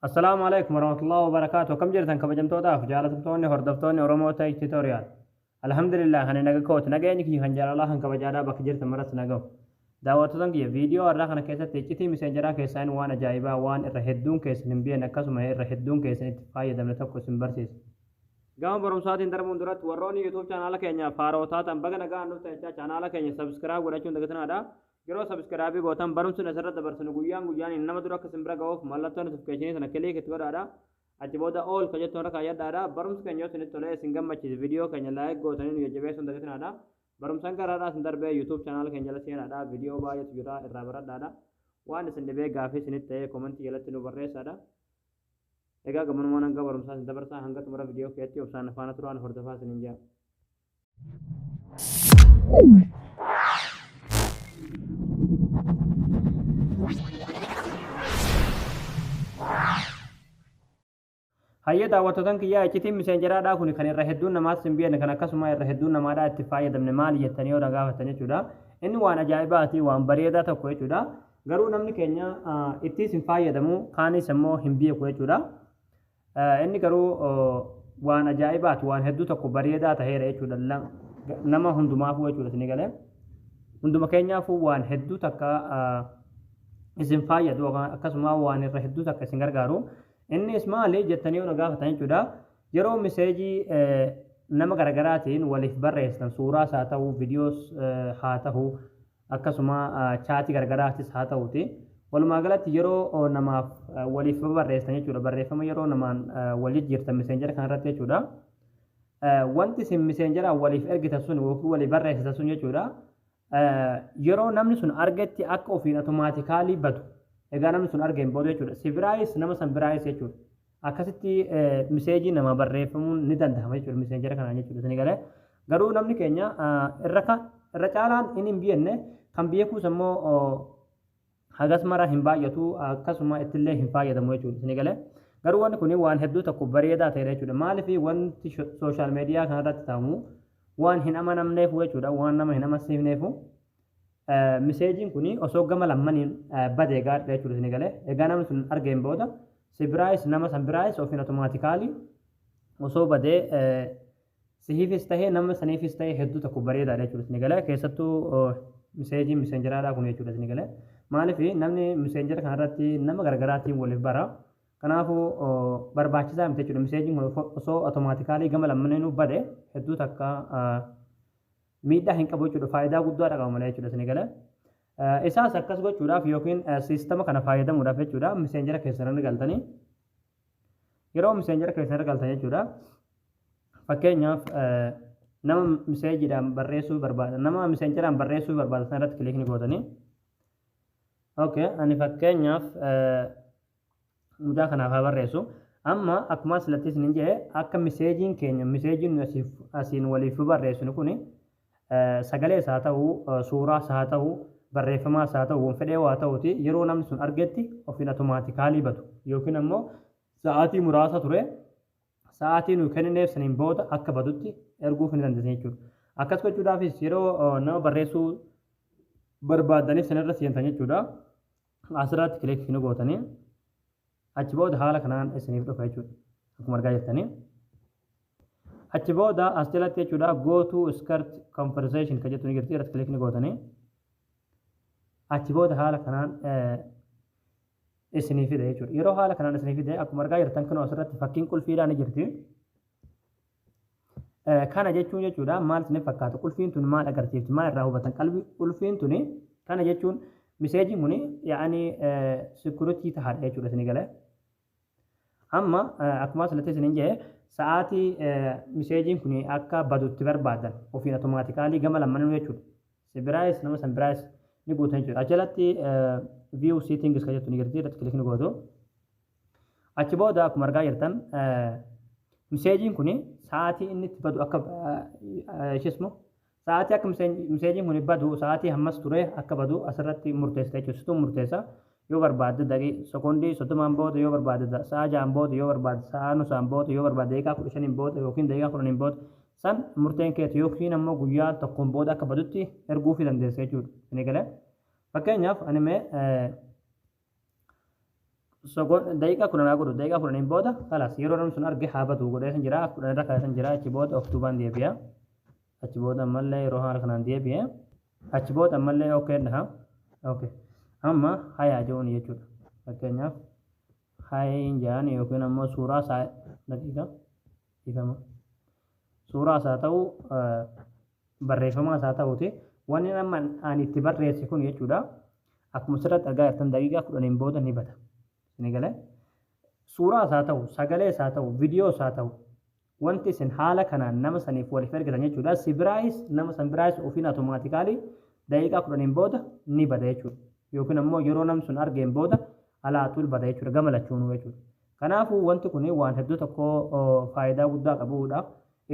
Assalaamu alaikum warahmatullahi wabarakaatu. Akkam jirtan, kabajamtootaaf jaalatamtoonni hordoftoonni Oromoo Tech Tutorial? Alhamdulillah, ani naga kooti. Nageenyi kiyya kan jaalalaa kan kabajaadhaa bakka jirtan maratti nagahu. Daawwattoota kiyya, viidiyoo har'aa kana keessatti iccitii messengeraa keessaan waan ajaa'ibaa, waan irra hedduun keessan hin beekne, akkasuma irra hedduun keessan itti fayyadamne tokko isin barsiisa. Gama barumsaatiin darbuun duratti, warroonni YouTube chaanaala keenyaaf haaroo taatan baga nagaan dhuftan jechaa, chaanaala keenya subscribe godhachuun dagatinaadha. Yeroo subscribe gootan barumsi asirra dabarsinu guyyaan guyyaan nama dura akka isin bira ga'uuf mallattoo notification sana click itti godhaadha. Achi booda all ka jettu irra kaayyadhaadha. Barumsi keenya yoo isinitti tolee isin gammachiise, viidiyoo keenya like gootanii nu jajjabeessuun dagatinaadha. Barumsaan garaadhaa isin darbee YouTube chaanaala keenya jala seenaadha. Viidiyoo baay'eetu jira, irraa baradhaadha. Waan isin dhibee gaafii isinitti ta'ee commentii jalatti nu barreessaadha. Egaa gabanumaan hanga barumsaa isin dabarsaa, hanga xumura viidiyoo keetti obsaan faana turaan hordofaa isiniin jira. Hayyee daawwattootan kiyyaa, iccitiin messengeraadhaa kun kan irra hedduun namaas hin beekne, kan akkasuma irra hedduun namaadhaa itti fayyadamne maali jettanii yoo na gaafatan jechuudha. Inni waan ajaa'ibaati, waan bareedaa tokko jechuudha. Garuu namni keenya ittiis hin fayyadamu, kaanis immoo hin beeku jechuudha. Inni garuu waan ajaa'ibaati, waan hedduu tokko bareedaa ta'eera jechuudha. Nama hundumaafuu jechuudha isin galee. Hunduma keenyaafuu waan hedduu takka isin fayyadu, akkasuma waan irra hedduu takka isin gargaaru. Innis maali jettanii yoo na gaafatan jechuudha. Yeroo message nama garaagaraatiin waliif barreessitan, suuraas haa ta'u, viidiyoos haa ta'u, akkasuma chatii garaagaraatis haa ta'uti. Walumaa galatti yeroo namaaf waliif barreessitan jechuudha. Barreeffama yeroo namaan wal jijjiirtan messengera kanarratti jechuudha. Wanti isin messengeraan waliif ergitan sun yookiin walii barreessitan sun jechuudha, yeroo namni sun argetti akka ofiin automatically badu. Egaa namni sun argeen booda jechuudha. Si biraayis nama san biraayis jechuudha. Akkasitti message nama barreeffamuun ni danda'ama jechuudha messengera kanaan jechuudha. Isin galee, garuu namni keenya irra irra caalaan inni hin beekne, kan beekuus immoo hagas mara hin baay'atu, akkasuma ittillee hin fayyadamu jechuudha. Isin galee, garuu wanti kun waan hedduu tokko bareedaa ta'edha jechuudha. Maaliif? Wanti social media kanarratti ta'amu waan hin amanamneef jechuudha. Waan nama hin amansiifneefu messageiin kun osoo gama lammaniin badee gaariidha jechuudha. Isin galee, egaa namni sun argeen booda si biraayis nama san biraayis ofiin automatically osoo badee sihiifis tahee nama saniifis tahee hedduu tokko bareedaadha jechuudha. Isin galee, keessattuu messageiin messengeraadhaa kun jechuudha. Isin galee, maaliif? Namni messengera kanarratti nama garaagaraatiin waliif bara. Kanaafuu barbaachisaa miti jechuudha. Messageiin kun osoo automatically gama lammaninuu bade hedduu takka miidhaa hin qabu jechuudha. Faayidaa guddaa qaba malee jechuudha. Isin galee, isaas akkas gochuudhaaf yookiin systema kana fayyadamuudhaaf jechuudha, messengera keessan irra galtanii, yeroo messengera keessan irra galtan jechuudha, fakkeenyaaf nama messageiidhaan barreessuu barbaada, nama messengeraan barreessuu barbaada sana irratti click ni gootanii. Okay, ani fakkeenyaaf mucaa kanaaf haa barreessu. Amma akkuma asirratti isin jedhe, akka messageiin keenya, messageiin nu asiin waliif barreessinu kuni sagalees haa ta'u, suuraas haa ta'u, barreeffamaas haa ta'u, waan fedhee haa ta'uti, yeroo namni sun argetti ofiin automatically badu yookiin ammoo sa'aatii muraasa ture, sa'aatii nu kennineef saniin booda akka badutti erguuf ni dandeessa jechuudha. Akkas gochuudhaafis yeroo nama barreessuu barbaadaniif sanirra seentan jechuudha. Asirratti click ni gootanii, achi booda haala kanaan isiniif dhufa jechuudha. Akkuma argaa jirtanii. Achi booda as jalatti jechuudha, go to start conversation kan jettu ni jirti, irratti click ni gootanii. Achi booda haala kanaan isinii fide jechuudha. Yeroo haala kanaan isinii fide, akkuma argaa jirtan kunoo asirratti fakkiin qulfiidhaa ni jirti. Kana jechuun jechuudha maal isiniif fakkaata? Qulfiin tun maal agarsiifti? Maal irraa hubatan? Qalbii qulfiin tuni kana jechuun messageiin kuni yaa'anii security tahaadha jechuudha, isinii galee. Amma akkuma asirratti isiniin jedhe, sa'aatii messageiin kun akka badutti barbaadan ofiin automatically gama lammanuu jechuudha. Si biraayis nama san biraayis ni guutan jechuudha. Ajalatti view settings kan jettu ni jirti, irratti click ni gootu. Achi booda akkuma argaa jirtan messageiin kun sa'aatii inni itti badu akka ishees moo sa'aatii akka messageiin kun badu, sa'aatii hammas ture akka badu asirratti murteessa jechuudha. Situu murteessa. Yoo barbaadde daqii sekoondii 30n booda, yoo barbaadde sa'a 6n booda, yoo barbaadde sa'a nusaan booda, yoo barbaadde daqiiqaa 15n booda yookiin daqiiqaa 10n booda, san murteen keeti, yookiin ammoo guyyaa tokkoon booda akka badutti erguufii dandeessa jechuudha. Inni galee, fakkeenyaaf ani mee Daqiiqaa 10 haa godhu. Daqiiqaa 10n booda kalaas yeroo namni sun arge haa badu godhee san jira. 10 irra kaa'ee san jira. Achi booda of duubaan deebi'a. Achi booda ammallee yeroo haala kanaan deebi'e. Achi booda ammallee okay dhaha. Okay. Amma hayaa jedhuun jechuudha. Fakkeenyaaf hayin jedhan yookiin ammoo suuraa isaa daqiiqaa ifama. Suuraa isaa ta'u, barreeffama isaa ta'uti. Wanni amma ani itti barreesse kun jechuudha. Akkuma asirratti argaa jirtan daqiiqaa 10n booda ni bada. Isin galee? Suuraa isaa ta'u, sagalee isaa ta'u, viidiyoo isaa ta'u, wanti isin haala kanaan nama saniif waliif ergitan jechuudha. Si biraayis nama san biraayis ofiin automatically daqiiqaa 10n booda ni bada jechuudha. Yookiin ammoo yeroo namni sun argeen booda alaatul bada jechuudha. Gama lachuunuu jechuudha. Kanaafuu wanti kun waan hedduu tokko faayidaa guddaa qabudha.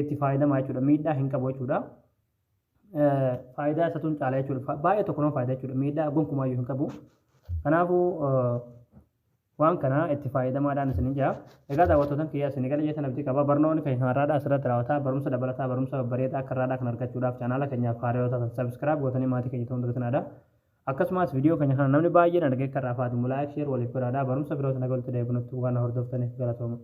Itti fayyadamaa jechuudha. Miidhaa hin qabu jechuudha. Faayidaa isatuun caala jechuudha. Baay'ee tokko nama faayidaa jechuudha. Miidhaa gonkumaayyuu hin qabu. Kanaafuu waan kana itti fayyadamaadhaan isin jira. Egaa daawwattoota kiyyaa, isin gala jettan abdii qaba. Barnoonni keenya har'aadhaa asirratti raawwataa. Barumsa dabalataa, barumsa babbareedaa akka har'aadhaa kan argachuudhaaf chaanaala keenyaaf haaraa yoo taatan subscribe gootanii maatii keenya ta'uun dagatinaa. Akkasumas viidiyoo keenya kana namni baay'een argee akka irraa fayyadamu like, share waliif godhaadha. Barumsa biroo sana walitti deebinutti waan hordoftaniif galatooma.